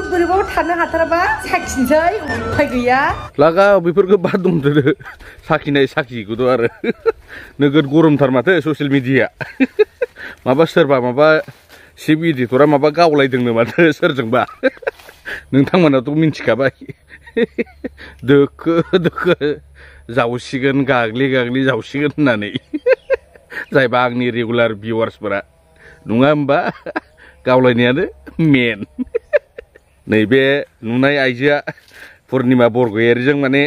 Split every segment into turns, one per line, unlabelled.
बोरैबाबो थानो हाथाराबा साखिनोसै उफाय गैया
लागा बेफोरखौ बाद दंदो साखिनाय साखिखौथ' आरो नोगोद गरमथार माथो ससियेल मिडिया माबा सोरबा माबा चिफ इडिटरा माबा गावलायदोंनो माथो सोरजोंबा नोंथांमोनाथ' मिन्थिखाबाय दोखो दोखो जावसिगोन गाग्लि गाग्लि जावसिगोन होननानै जायबा आंनि रेगुलार भिउवार्सफोरा नङा होमबा गावलायनायानो मेन नैबे नुनाय आइजोआ पुर्निमा बरगयारिजों माने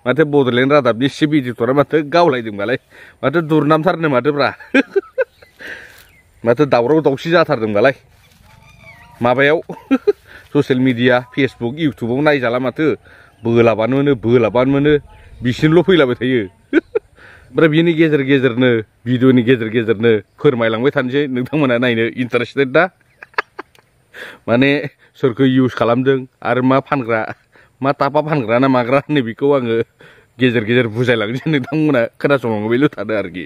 माथो बड'लेण्ड रादाबनि चिफ इडिटरा माथो गावलायदोंबालाय माथो दुरनामथारनो माथोब्रा माथो दावराव दावसि जाथारदोंबालाय माबायाव ससियेल मिडिया फेसबुक इउटुबाव नायजाला माथो बोलाबानो मोनो बिसिनोल' फैलाबाय थायो ओमफ्राय बिनि गेजेर गेजेरनो भिडिअनि गेजेर गेजेरनो फोरमायलांबाय थानोसै नोंथांमोना नायनो इन्टारेस्टेड दा माने सोरखौ इउज खालामदों आरो मा फानग्रा मा टापा फानग्रा ना माग्रा नैबेखौ आङो गेजेर गेजेर बुजायलांनोसै नोंथांमोना खोनासंलांबायल' थादो आरोखि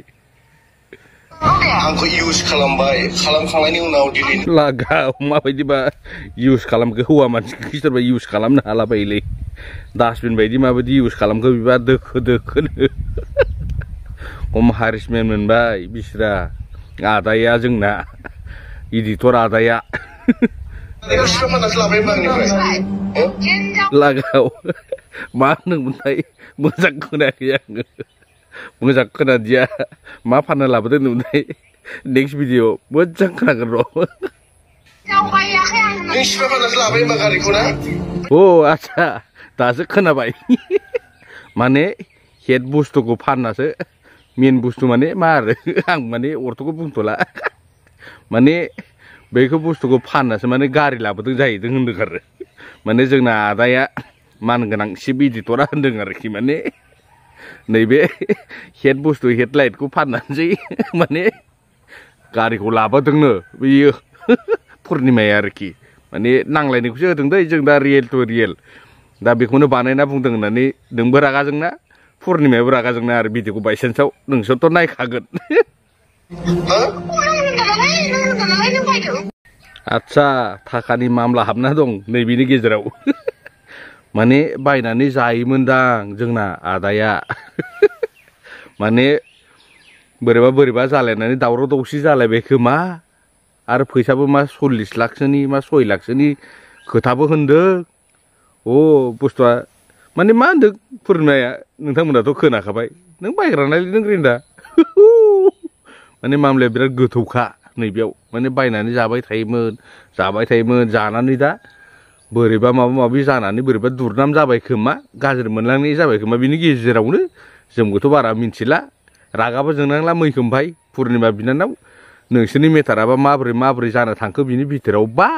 आंखौ इउज खालामबाय खालामखांनायनि उनाव डिलिट
लागाव माबायदिबा इउज खालामखो हौवा मानसिखौ सोरबा इउज खालामनो हाला बायोलै डास्टबिन बायदि माबायदि इउज खालामखो बिबा दोखो दोखोनो हम हारिसमेन्ट मोनबाय बिस्रा आदाया जोंना इडिटर आदाया लागाव मा होनदोंमोनथाय मोजां खोनायाखै आङो मोजां खोनादिया मा फाननो लाबोदों होनदोंमोनथाय नेक्स्ट भिडिअ मोजां खोनागोन र' अ आच्छा दासो खोनाबाय माने हेड बुस्थुखौ फाननासो मेन बुस्थु माने मा आरो आं माने अर्थ'खौ बुंथ'ला माने बेखौ बुस्थुखौ फाननासो माने गारि लाबोदों जाहैदों होनदों आरो माने जोंना आदाया मानगोनां चिफ इडिटरा होनदों आरोखि माने नैबे हेड बुस्थु हेडलाइटखौ फाननानैसै माने गारिखौ लाबोदोंनो बेयो पुर्निमाया आरोखि माने नांलायनायखौसो होदों दै जों दा रियेल टु रियेल दा बेखौनो बानायना बुंदों होननानै नोंबो रागा जोंना पुर्निमायाबो रागा जोंना आरो भिडिअखौ बायसान्सआव नोंसोरथ' नायखागोन आच्छा थाखानि मामला हाबना दं नैबेनि गेजेराव माने बायनानै जायोमोनदां जोंना आदाया माने बोरैबा जालायनानै दावराव दावसि जालायबाय खोमा आरो फैसाबो मा 40 लाखसोनि मा 6 लाखसोनि खोथाबो होनदों अ बुस्थुआ माने मा होनदों पुर्निमाया नोंथांमोनाथ' खोनाखाबाय नों बायग्रा नालाय नों रिन्दा माने मामलाया बिराद गोथौखा नैबेयाव माने बायनानै जाबाय थायोमोन जानानै दा बोरैबा माबा माबि जानानै बोरैबा दुरनाम जाबाय खोमा गाज्रि मोनलांनाय जाबाय खोमा बिनि गेजेरावनो जोंबोथ' बारा मिन्थिला रागाबो जोंनांला मैखोमबाय पुर्निमा बिनानाव नोंसोरनि मेटाराबा माबोरै जानो थांखो बिनि भितराव बा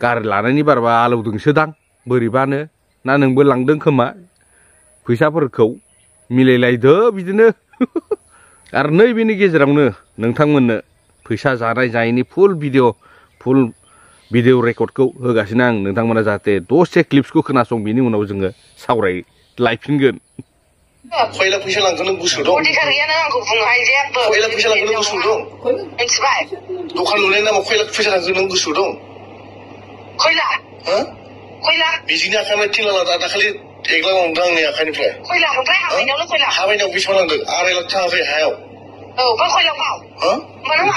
गारि लानायनि बारबा आलौदोंसो दां बोरैबानो ना नोंबो लांदों खोमा फैसाफोरखौ मिलायलायदो बिदिनो आरो नैबेनि गेजेरावनो नोंथांमोननो फैसा जानाय जायैनि फुल भिडिअ रेकर्डखौ होगासिनो आं नोंथांमोना जाहाथे दसे क्लिप्सखौ खोनासं बिनि उनाव जोङो सावरायलायफिनगोन
खयला फैसा लांगोन नों गुसु दं अधिकारियानो आंखौ बुङोहाय जे खयला फैसा लांगोन नों गुसु दं मिथिबाय दखान लुनायनि नामाव खयला फैसा लांगोन नों गुसु दं खयला खयला बिजिनि आखाइनिफ्राय थिन लाख दाखालि 1 लाख मोनदों आंनि आखाइनिफ्राय खयला ओमफ्राय हाबायनायावल' खयला हाबायनायाव बेसेबां लांदों 2.5 लाख थाङाखै हायाव औ बे खयलाखौ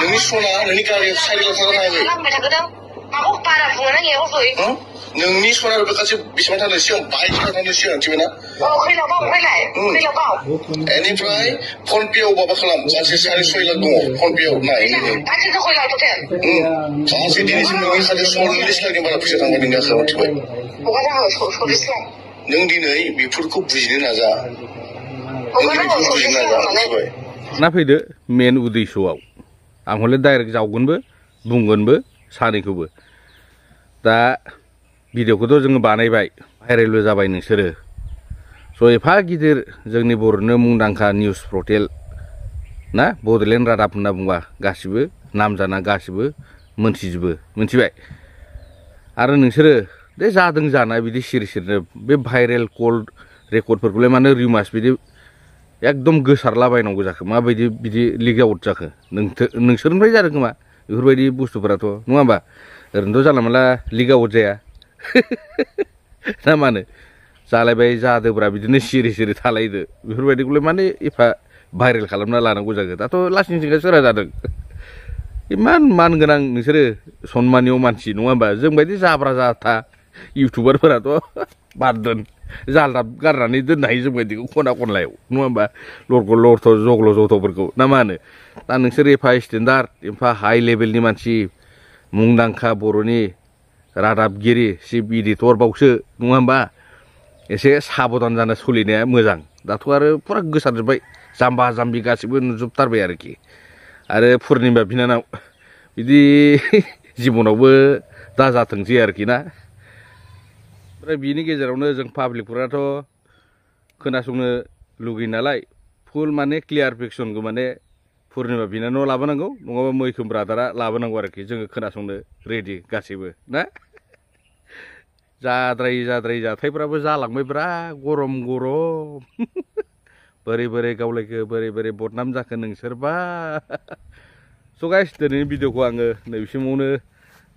नोंनि सना नोंनि गारिया 4 लाख थाङा थाङाखै लांबाय थागोन माखौ बारा बुङो नों एयाव फै नोंनि सना बेखासो बेसेबां थांदों सिगां 22 लाख थांदों सिगां मिथिबायना औ खयलाबाव फैलाय खयलाबाव बेनिफ्राय फन पेआव माबा खालाम गासै 6.5 लाख दङ फन पेआव नाय गासैबो खयला टटेल गासै दिनैसिम नोंनि खाथियाव 40 लाखनि बारा फैसा थांबाय नोंनि आखायाव मिथिबाय हगारना 40 लाख नों दिनै बेफोरखौ बुजिनो नाजा
ना फैदो मेन उद्देश्यआव आं हले डाइरेक्ट जावगोनबो बुंगोनबो सानैखौबो दा भिडिअखौथ' जोङो बानायबाय भाइरेलबो जाबाय नोंसोरो स' एफा गिदिर जोंनि बर'नो मुंदांखा निउस पर्टेल ना बड'लेण्ड रादाब होनना बुंबा गासिबो नामजाना गासिबो मोनथिजोबो मिथिबाय आरो नोंसोरो दे जादों जानाय बिदि सिरिनो बे भाइरेल कल रेकर्डफोरखौलाय मानो रिमास बिदि एकदम गोसारलाबायनांगौ जाखो माबायदि बिदि लिक आउट जाखो नोंसोरनिफ्राय जादों खोमा बेफोरबायदि बुस्थुफोराथ' नङा होमबा ओरैनोथ' जानला मोनला लिक आउट जाया ना मा होनो जालायबाय जादोब्रा बिदिनो सिरि सिरि थालायदो बेफोरबायदिखौलाय माने एफा भाइरेल खालामना लानांगौ जागोन दाथ' लासिं सिंगा सोरा जादों इमान मान गोनां नोंसोरो सनमानिय मानसि नङा होमबा जोंबायदि जाब्रा जाथा इउटुबारफोराथ' बाद दोन जालदाब गारनानै दोननो हायो जोंबायदिखौ खना खनलायाव नङा होमबा लरग' लरथ' जग्ल' जथ'फोरखौ ना मा होनो दा नोंसोर एफा स्टेन्डार्ड एफा हाइ लेभेलनि मानसि मुंदांखा बर'नि रादाबगिरि चिफ इडिटर बावसो नङा होमबा एसे साबधान जाना सोलिनाया मोजां दाथ' आरो फुरा गोसारजोब्बाय जाम्बा जाम्बि गासिबो नुजोबथारबाय आरोखि आरो पुर्निमा बिनानाव बिदि जिबनावबो दाजाथोंसै आरोखि ना ओमफ्राय बिनि गेजेरावनो जों पाब्लिकफोराथ' खोनासंनो लुगैयो नालाय फुल माने क्लियार फिक्सनखौ माने पुर्निमा बिनानाव लाबोनांगौ नङाबा मैखोम ब्रादारा लाबोनांगौ आरोखि जोङो खोनासंनो रेडि गासैबो ना जाद्राय जाथायफ्राबो जालांबायब्रा गरम बोरै बोरै गावलायखो बोरै बोरै बदनाम जाखो नोंसोरबा स' गाइस दिनैनि भिडिअखौ आङो नैबेसिमावनो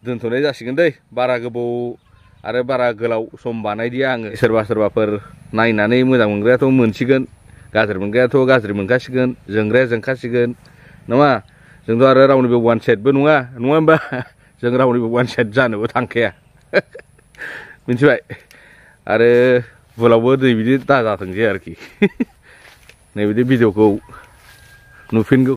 दोनथ'नाय जासिगोन दै बारा गोबाव आरो बारा गोलाव सम बानायदिया आङो सोरबाफोर नायनानै मोजां मोनग्रायाथ' मोनसिगोन गाज्रि मोनग्रायाथ' गाज्रि मोनखासिगोन जोंग्राया जोंखासिगोन नङा जोंथ' आरो रावनिबो वान साइडबो नङा होमबा जों रावनिबो वान साइड जानोबो थांखाया मिथिबाय आरो भुलावबो दै बिदि दाजाथोंसै आरोखि नैबिदि भिडिअखौ नुफिनगौ